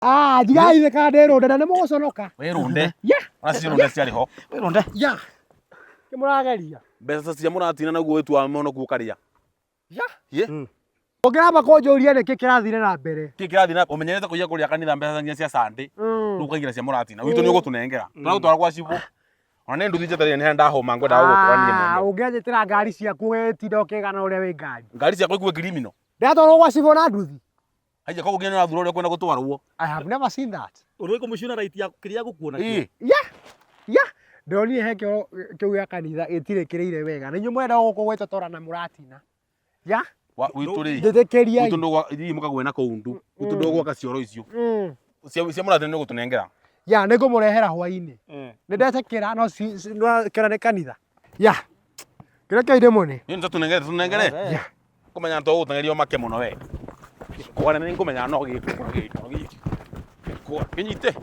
Ah, njigai ithe kana ndĩrũnde na nĩ mũgũconoka. Wĩrũnde. Yeah. Ona cirũnde ciarĩ ho. Wĩrũnde. Yeah. Nĩ mũrageria. Mbeca cia mũratina naguo wĩtu wa mũhonoku ũkarĩa. Yeah. Ye. Ũngĩramba kũnjũria nĩkĩ kĩrathire na mbere. Kĩ kĩrathiĩ na ũmenyerete kũiya kũrĩa kanitha mbeca nginya cia Sunday. Rĩu ũkaingĩra cia mũratina. Witũ nĩ ũgũtũnengera. Tũragũtwara gwa cibũ. Ona nĩ nduthi njetereire nĩ harĩa ndahũma ngwendaga gũgũtwara niĩ Ah, mwene. ũngĩanjĩtĩra ngari ciaku ũgĩtinda ũkĩgana ũrĩa wĩ ngari. Ngari ciakwa ikue criminal. Ndĩratwarwo gwa cibũ na nduthi. Haiya koguo nginya nĩ ũrathura ũrĩa ũkwenda gũtwarwo. I have never seen that. Ũrĩ kũmũciĩ na right ya kĩrĩa gũkuona Ĩĩ. Yeah. Yeah. Ndĩronire he kĩoro kĩu gĩa kanitha gĩtirĩ kĩrĩire wega. Nĩ inyuĩ mũrenda gũkũ gwĩtotora na mũratina. Yeah. Wa witũ rĩ. Njĩtĩkĩriai. Witũ ndũgwa ithuĩ mũkagwe na kũu ndu. Witũ ndũgwaka cioro icio. Cia cia mũratina nĩ ũgũtũnengera. Ya, nĩ ngũmũrehera hwainĩ. Nĩ ndetĩkĩra no no kĩra nĩ kanitha. Ya. Kĩrĩa kĩa ndĩmũne. Nĩ tũnengere tũnengere. Ya. Kũmenya to gũteng'erio make mũno we. Gĩkwa nĩ ngũmenya no gĩkwa gĩkwa gĩkwa. Gĩkwa kĩnyite.